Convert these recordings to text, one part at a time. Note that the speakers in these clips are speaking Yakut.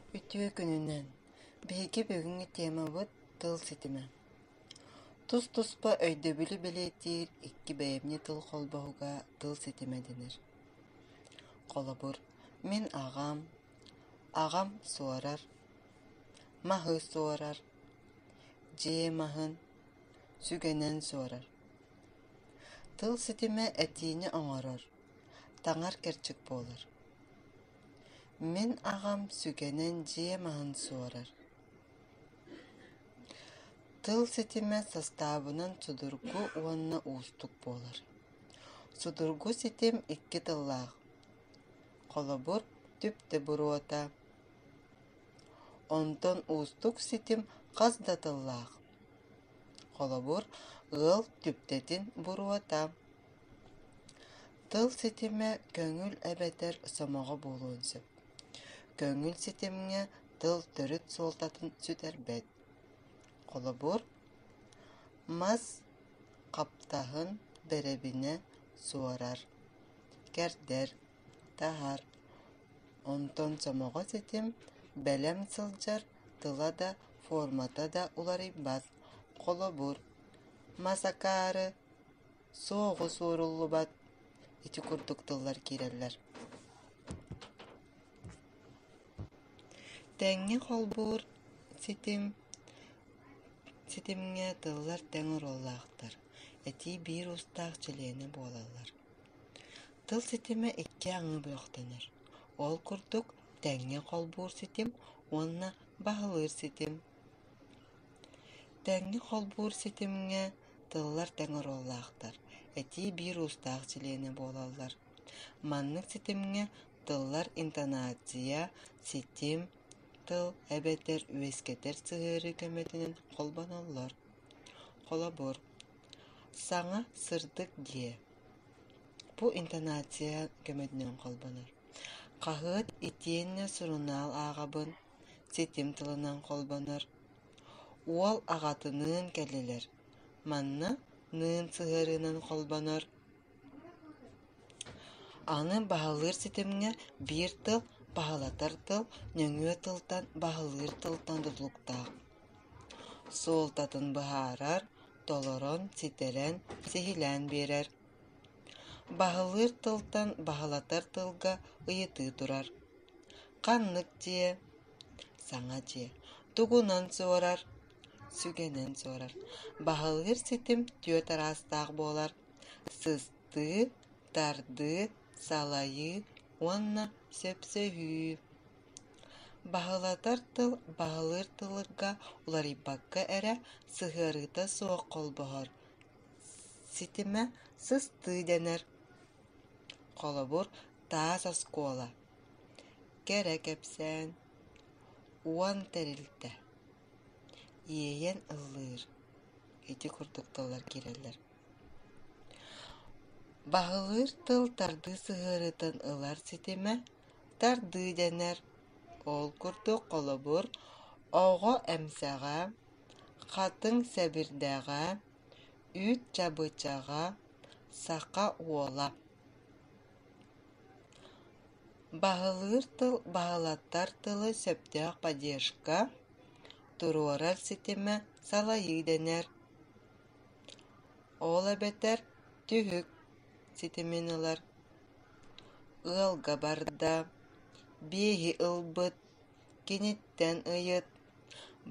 Үтүө күнүнэн! Биһиги бүгүҥҥү темабыт тыл ситимэ. Тус-туспа өйдөбүлү бэлиэтиир икки бэйэмньи тыл холбоһуга тыл ситимэ дэнэр. Холобур, мин аҕам, аҕам суорар, маһы суорар, дьиэ маһын, сүгэнэн суорар. Тыл ситимэ этиини оҥорор, таҥар кэрчик буолар. Мин аҕам сүгэнэн дьиэ маһын суорар. Тыл ситимэ састаабынан судургу уонна уустук буолар. Судургу ситим икки тыллаах, холобур, түптэ буруота. Онтон уустук ситим хас да тыллаах, холобур, ыал түптэтин буруота. Тыл ситимэ көҥүл эбэтэр сомоҕо буолуон сөп. Көҥүл ситимҥэ тыл төрүт суолтатын сүтэрбэт. Холобур, мас хаптаһын бэрэбинэ суорар, кэрдэр, таһар, онтон сомоҕо ситим бэлэм сылдьар тыла да, формата да уларыйбат. Холобур, мас акаары суоҕу суоруллубат ити курдук тыллар киирэллэр. Тэҥҥэ холбуур ситим ситимҥэ тыллар тэҥ оруоллаахтар, этии биир уустаах чилиэнэ буолаллар. Тыл ситимэ икки аҥы бөлөхтөнөр, ол курдук тэҥҥэ холбуур ситим уонна баһылыыр ситим. Тэҥҥэ холбуур ситимҥэ тыллар тэҥ оруоллаахтар, этии биир уустаах чилиэнэ буолаллар. Маннык ситимҥэ тыллар интонация, ситим, тыл эбэтэр үөскэтэр сыһыарыы көмөтүнэн холбоноллор. Холобур, саҥа сырдык дьиэ. Бу интонация көмөтүнэн холбонор. Хаһыат итиэннэ сурунаал ааҕабын, ситим тылынан холбонор. Уол аҕатыныын кэллилэр, манна ныын сыһыарыынан холбонор. Аны баһылыыр ситимҥэ биир тыл баһылатар тыл нөҥүө тылтан баһылыыр тылтан тутулуктаах. Суолтатын быһаарар, толорон, ситэрэн, сиһилээн биэрэр. Баһылыыр тылтан баһылатар тылга ыйытыы турар: ханнык дьиэ, саҥа дьиэ, тугунан суорар, сүгэнэн суорар. Баһылыыр ситим түөрт араастаах буолар: сыстыы, тардыы, салайыы уонна сөпсөһүү. Баһылатар тыл баһылыыр тылга уларыйбакка эрэ сыһыарыыта суох холбоһор, ситимэ сыстыы дэнэр. Холобур, таас оскуола, кэрэ кэпсээн, уон тэрилтэ, иэйэн ыллыыр ити курдук тыллар киирэллэр. Баһылыыр тыл тардыы сыһыарыытын ылар ситимэ тардыы дэнэр. Ол курдук, холобур, оҕо эмсэҕэ, хатыҥ сэбирдэҕэ, үүт чабычаҕа, саха уола. Баһылыыр тыл баһылатар тылы сөптөөх поддержка, туруорар ситимэ салайыы дэнэр. Ол эбэтэр түһүк ситимин ылар. Ыалга барда, биэһи ылбыт, киниттэн ыйыт.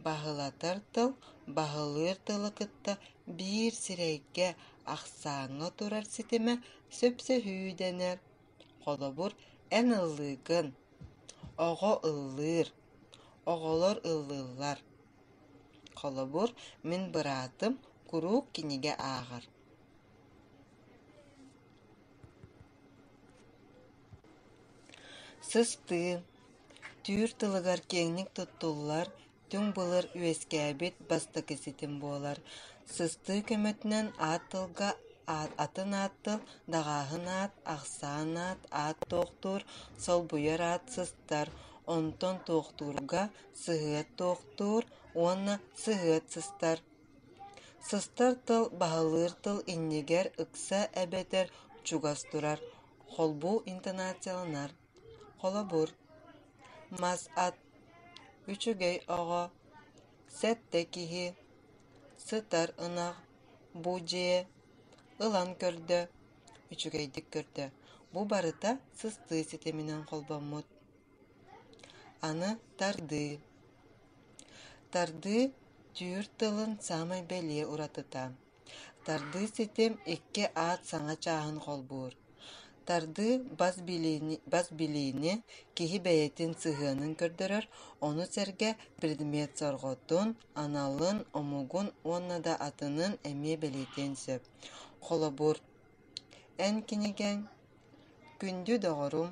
Баһылатар тыл баһылыыр тылы кытта биир сирэйгэ ахсааҥҥа турар ситимэ сөпсөһүү дэнэр. Холобур, эн ыллыыгын, оҕо ыллыыр, оҕолор ыллыыллар. Холобур, мин быраатым куруук кинигэ ааҕар. Сыстыы, түүр тылыгар киэҥник туттуллар түҥ былыр үөскээбит бастакы ситим буолар. Сыстыы көмөтүнэн аат тылга атын аат тыл, даҕааһын аат, ахсаан аат, аат туохтуур, солбуйар аат сыстар, онтон туохтуурга сыһыат туохтуур уонна сыһыат сыстар. Сыстар тыл баһылыыр тыл иннигэр ыкса эбэтэр чугас турар, холбуу интонацияланар. Холобур, мас ат. Үчүгэй оҕо, сэттэ киһи, сытар ынах, бу дьиэ, ылан көрдө, үчүгэйдик көрдө, бу барыта сыстыы ситиминэн холбоммут. Аны тардыы. Тардыы түүр тылын саамай бэлиэ уратыта. Тардыы ситим икки аат саҥа чааһын холбуур. Тардыы бас билиини, бас билиини киһи бэйэтин сыһыанын көрдөрөр, ону сэргэ предмет сорҕотун, аналын, омугун уонна да атынын эмиэ бэлиэтиэн сөп. Холобур, эн кинигэҥ, күндү доҕорум,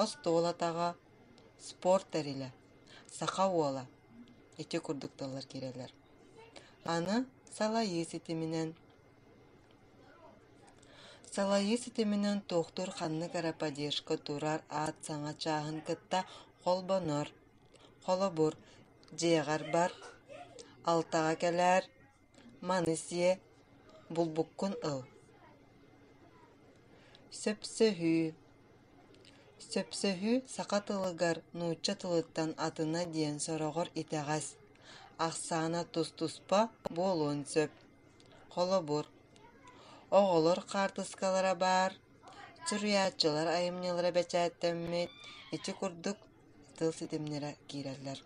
остуол атаҕа, спорт тэрилэ, саха уола ити курдук тыллар киирэллэр. Аны салайыы ситиминэн. Салайыы ситиминэн туохтуур ханнык эрэ падежка турар аат саҥа чааһын кытта холбонор. Холобур, дьиэҕэр бар, алтаҕа кэлээр, маны сиэ, булбуккун ыл. Сөпсөһүү Сөпсөһүү саха тылыгар нуучча тылыттан атына диэн сороҕор итэҕэс, ахсаана тус-туспа буолуон сөп. Холобур, оҕолор хаартыскалара баар, суруйааччылар айымньылара бэчээттэммит, ити курдук тыл ситимнэрэ киирэллэр.